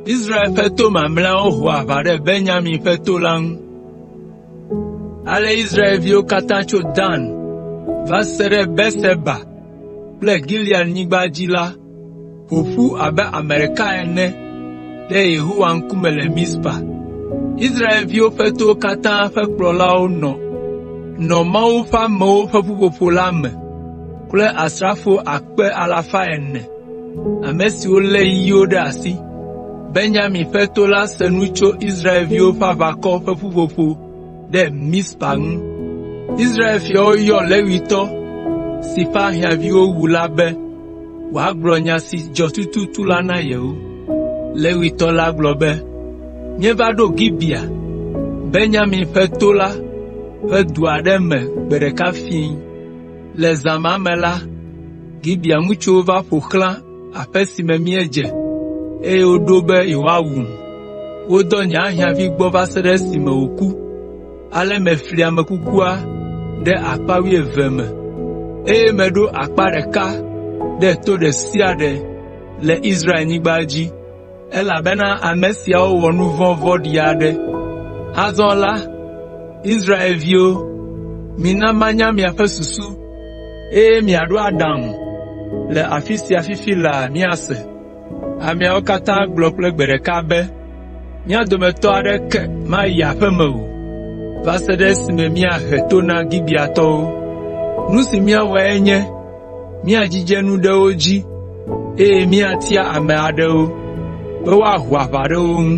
Israel ƒe to mamlɛawo ho aʋa ɖe Benyamin ƒe to la ŋu. Ale Israelviwo katã tso Dan va se ɖe Beerseba kple Gileadnyigba dzi la ƒo ƒu abe ame ɖeka ene ɖe Yehowa ŋkume le Mizpa. Israelviwo ƒe towo katã ƒe kplɔlawo nɔ Mawu ƒe amewo ƒe ƒuƒoƒo la me kple asrafo akpe alafa ene, ame siwo lé yiwo ɖe asi. Benyamin ƒe to la se nu tso Israelviwo ƒe aʋakɔ ƒe ƒuƒoƒo ɖe Mizpa ŋu. Israel fiawo yɔ Levitɔ si ƒe ahiãvi wowu la be wòagblɔ nya si dzɔ tututu la na yewo. Levitɔ la gblɔ be, “Míeva ɖo Gibea, Benyamin ƒe to la ƒe du aɖe me gbe ɖeka fiẽ. Le zã ma me la, Gibea ŋutsuwo va ƒo xlã aƒe si me míedze, eye woɖo be yewoawum. Wodɔ nye ahiãvi gbɔ va se ɖe esime wòku, ale mefli ame kukua ɖe akpa wuieve me, eye meɖo akpa ɖeka ɖe to ɖe sia ɖe le Israelnyigba dzi, elabena ame siawo wɔ nu vɔ̃ vɔ̃ɖi aɖe. Azɔ la, Israelviwo, mina manya miaƒe susu, eye miaɖo aɖaŋu le afi sia fifi laa míase.” Ameawo katã gblɔ kple gbe ɖeka be, “Mía dometɔ aɖeke mayi aƒe me o, va se ɖe esime míahe to na Gibeatɔwo. Nu si míawɔe nye míadzidze nu ɖe wo dzi, eye míatia ame aɖewo be woaho aʋa ɖe wo ŋu.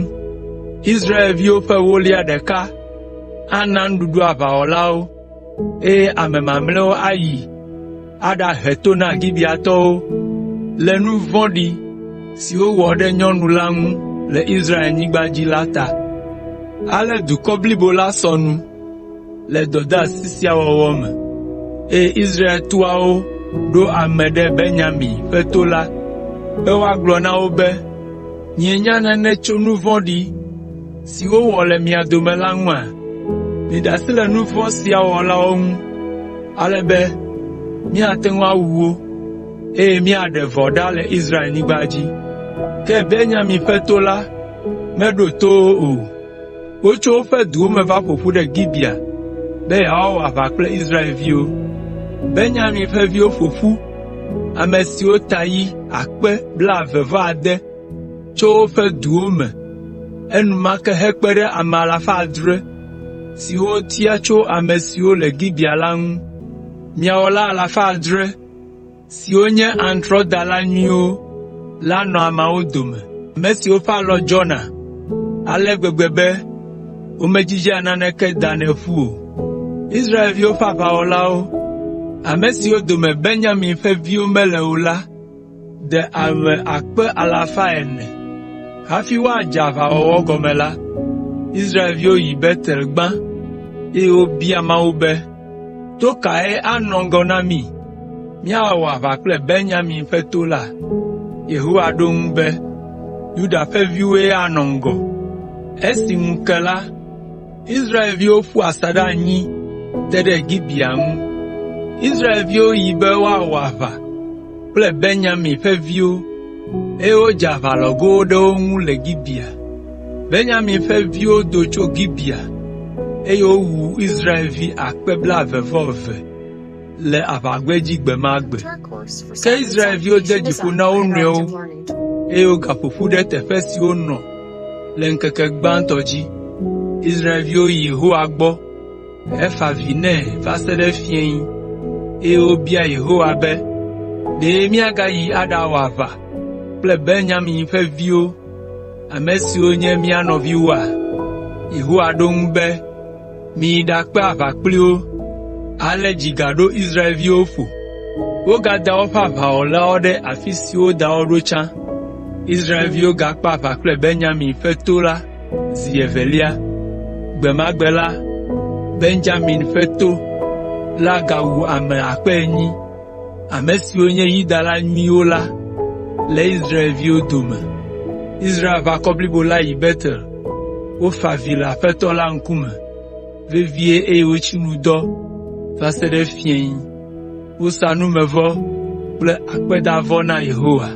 Israelviwo ƒe ewolia ɖeka ana nuɖuɖu aʋawɔlawo, eye ame mamlɛawo ayi aɖahe to na Gibeatɔwo le nu vɔ̃ɖi si wowɔ ɖe nyɔnu la ŋu le Israelnyigba dzi la ta.” Ale dukɔ blibo la sɔ nu le dɔdeasi sia wɔwɔ me, eye Israel toawo ɖo ame ɖe Benyamin ƒe to la be woagblɔ na wo be, “Mienya nane tso nu vɔ̃ɖi si wowɔ le mia dome la ŋua? Miɖe asi le nu vɔ̃ sia wɔlawo ŋu, ale be míate ŋu awu wo, eye míaɖe vɔ̃ ɖa le Israelnyigba dzi.” Ke Benyamin ƒe to la meɖo to wo o. Wotso woƒe duwo me va ƒo ƒu ɖe Gibea be yewoawɔ aʋa kple Israelviwo. Benyamin ƒe viwo ƒo ƒu ame siwo ta yi akpe blaeve-vɔ-ade tso woƒe duwo me enumake hekpe ɖe ame alafa adre siwo wotia tso ame siwo le Gibea la ŋu. Miawɔla alafa adre siwo nye aŋutrɔdala nyuiwo la nɔ ameawo dome, ame siwo ƒe alɔ dzɔna ale gbegbe be womedzidzea naneke danɛ ƒu o. Israelviwo ƒe aʋawɔlawo, ame siwo dome Benyamin ƒe viwo mele o la de ame akpe alafa ene. Hafi woadze aʋawɔwɔ gɔme la, Israelviwo yi Betel gbã, eye wobia Mawu be, “To kae anɔ ŋgɔ na mí míawɔ aʋa kple Benyamin ƒe to la?” Yehowa ɖo eŋu be, “Yuda ƒe viwoe anɔ ŋgɔ.” Esi ŋu ke la, Israelviwo ƒu asaɖa anyi te ɖe Gibea ŋu. Israelviwo yi be woawɔ aʋa kple Benyamin ƒe viwo, eye wodze aʋalɔglowo ɖe wo ŋu le Gibea. Benyamin ƒe viwo do tso Gibea, eye wowu Israelvi akpe blaeve-vɔ-eve le aʋagbedzi gbe ma gbe. Ke Israelviwo de dzi ƒo na wo nɔewo, eye wogaƒo ƒu ɖe teƒe si wonɔ le ŋkeke gbãtɔ dzi. Israelviwo yi Yehowa gbɔ hefa avi nɛ va se ɖe fiẽ, eye wobia Yehowa be, “Ɖe míagayi aɖawɔ aʋa kple Benyamin ƒe viwo, ame siwo nye mía nɔviwoa?” Yehowa ɖo eŋu be, “Miyi ɖakpe aʋa kpli wo.” Ale dzi gaɖo Israelviwo ƒo. Wogada woƒe aʋawɔlawo ɖe afi si woda wo ɖo tsã. Israelviwo gakpe aʋa kple Benyamin ƒe to la zi evelia. Gbe ma gbe la, Benyamin ƒe to la gawu ame akpe enyi, ame siwo nye yidala nyuiwo la le Israelviwo dome. Israel-ʋakɔ blibo la yi Betel. Wofa avi le Aƒetɔ la ŋkume vevie eye wotsi nu dɔ va se ɖe fiẽ. Wosa numevɔ. kple akpedavɔ na Yehowa.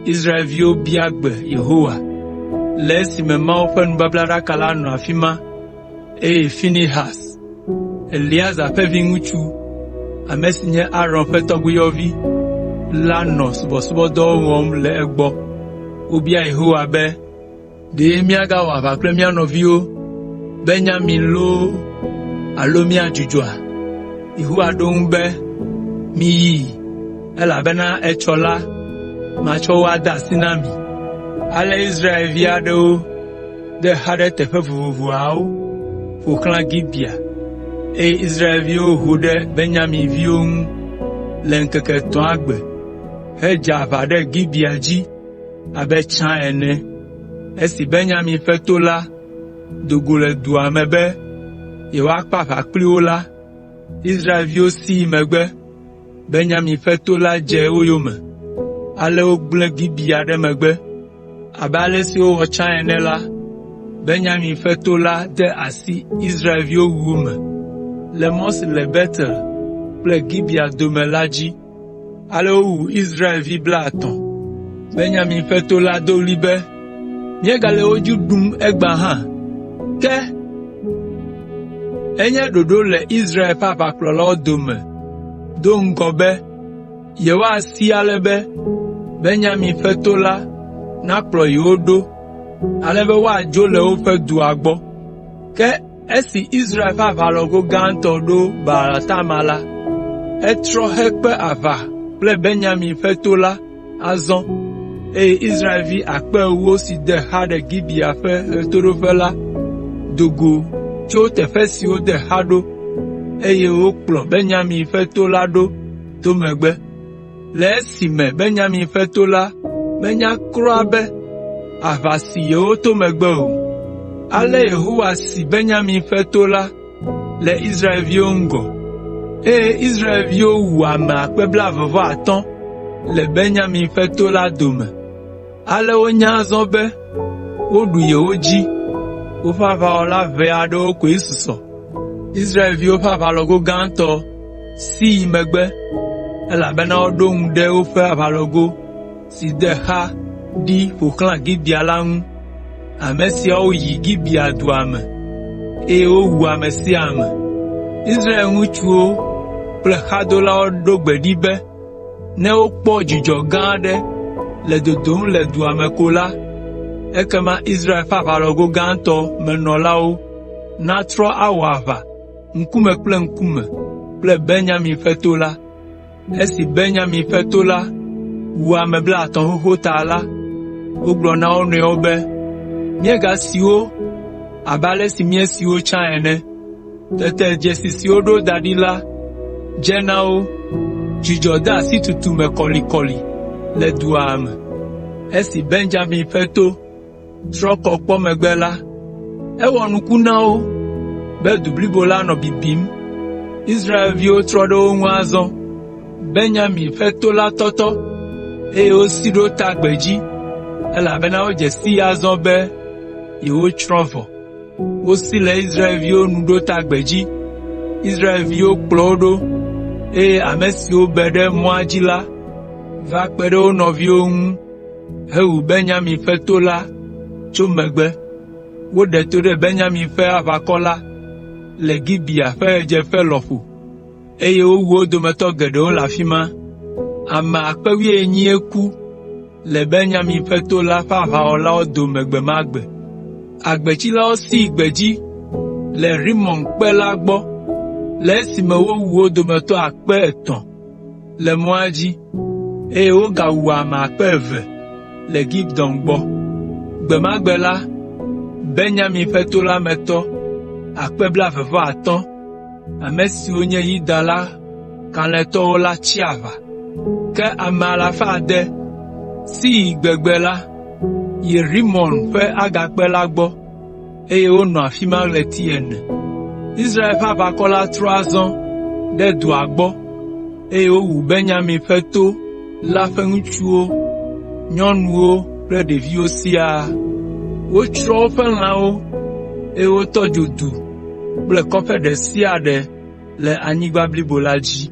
Israelviwo bia gbe Yehowa le esime Mawu ƒe nubablaɖaka la nɔ afi ma eye Finehas, Eleazar ƒe viŋutsu, ame si nye Aron ƒe tɔgbuiyɔvi la nɔ subɔsubɔdɔwo wɔm le egbɔ. Wobia Yehowa be, “Ɖe míagawɔ aʋa kple mía nɔviwo, Benyamin loo alo míadzudzɔa?” Yehowa ɖo eŋu be, “Miyi, elabena etsɔ la, matsɔ wo ade asi na mi.” Ale Israelvi aɖewo de xa ɖe teƒe vovovoawo ƒo xlã Gibea, eye Israelviwo ho ɖe Benyaminviwo ŋu le ŋkeke etɔ̃a gbe hedze aʋa ɖe Gibea dzi abe tsã ene. Esi Benyamin ƒe to la do go le dua me be yewoakpe aʋa kpli wo la, Israelviwo si yi megbe. Benyamin ƒe to la dze wo yome, ale wogblẽ Gibea ɖe megbe. Abe ale si wowɔ tsã ene la, Benyamin ƒe to la de asi Israelviwo wuwu me le mɔ si le Betel kple Gibea dome la dzi. Ale wowu Israelvi blaetɔ̃. Benyamin ƒe to la do ɣli be, “Míegale wo dzi ɖum egbea hã!” Ke enye ɖoɖo le Israel ƒe aʋakplɔlawo dome do ŋgɔ be yewoasi ale be Benyamin ƒe to la nakplɔ yewo ɖo ale be woadzo le woƒe dua gbɔ. Ke esi Israel ƒe aʋalɔglo gãtɔ ɖo Baala tama la, etrɔ hekpe aʋa kple Benyamin ƒe to la azɔ, eye Israelvi akpe ewo si de xa ɖe Gibea ƒe ɣetoɖoƒe la do go tso teƒe si wode xa ɖo, eye wokplɔ Benyamin ƒe to la ɖo to megbe, le esime Benyamin ƒe to la menya kura be aʋa si yewo to megbe o. Ale Yehowa si Benyamin ƒe to la le Israelviwo ŋgɔ, eye Israelviwo wu ame akpe blaeve-vɔ-atɔ̃ le Benyamin ƒe to la dome. Ale wonya azɔ be woɖu yewo dzi, woƒe aʋawɔla ʋɛ aɖewo koe susɔ. Israelviwo ƒe aʋalɔgo gãtɔ si yi megbe, elabena woɖo ŋu ɖe woƒe aʋalɔgo si de xa ɖi ƒo xlã Gibea la ŋu. Ame siawo yi Gibea dua me, eye wowu ame sia ame. Israel ŋutsuwo kple xadolawo ɖo gbe ɖi be ne wokpɔ dzudzɔ gã aɖe le dodom le dua me ko la, ekema Israel ƒe aʋalɔgo gãtɔ me nɔlawo natrɔ awɔ aʋa ŋkume kple ŋkume kple Benyamin ƒe to la. Esi Benyamin ƒe to la wu ame blaetɔ̃ xoxo ta la, wogblɔ na wo nɔewo be, “Míegasi wo abe ale si míesi wo tsã ene.” Tete dzesi si woɖo da ɖi la dze na wo. Dzudzɔ de asi tutu me kɔlikɔli le dua me. Esi Benyamin ƒe to trɔ kɔ kpɔ megbe la, ewɔ nuku na wo be du blibo la nɔ bibim. Israelviwo trɔ ɖe wo ŋu azɔ. Benyamin ƒe to la tɔtɔ, eye wosi ɖo ta gbedzi, elabena wodze sii azɔ be yewotsrɔ̃ vɔ. Wosi le Israelviwo nu ɖo ta gbedzi. Israelviwo kplɔ wo ɖo, eye ame siwo be ɖe mɔa dzi la va kpe ɖe wo nɔviwo ŋu hewu Benyamin ƒe to la tso megbe. Woɖe to ɖe Benyamin ƒe aʋakɔ la le Gibea ƒe ɣedzeƒe lɔƒo, eye wowu wo dometɔ geɖewo le afi ma. Ame akpe wuienyie ku le Benyamin ƒe to la ƒe aʋawɔlawo dome gbe ma gbe. Agbetsilawo si yi gbedzi le Rimon kpe la gbɔ le esime wowu wo dometɔ akpe etɔ̃ le mɔa dzi, eye wogawu ame akpe eve le Gidom gbɔ. Gbe ma gbe la, Benyamin ƒe to la me tɔ akpe blaeve-vɔ-atɔ̃, ame siwo nye Yuda la kalẽtɔwo la tsi aʋa. Ke ame alafa ade si yi gbegbe la yi Rimon ƒe agakpe la gbɔ, eye wonɔ afi ma ɣleti ene. Israel ƒe aʋakɔ la trɔ azɔ ɖe dua gbɔ, eye wowu Benyamin ƒe to la ƒe ŋutsuwo, nyɔnuwo kple ɖeviwo siaa. Wotsrɔ̃ woƒe lãwo, eye wotɔ dzo du kple kɔƒe ɖe sia ɖe le anyigba blibo la dzi.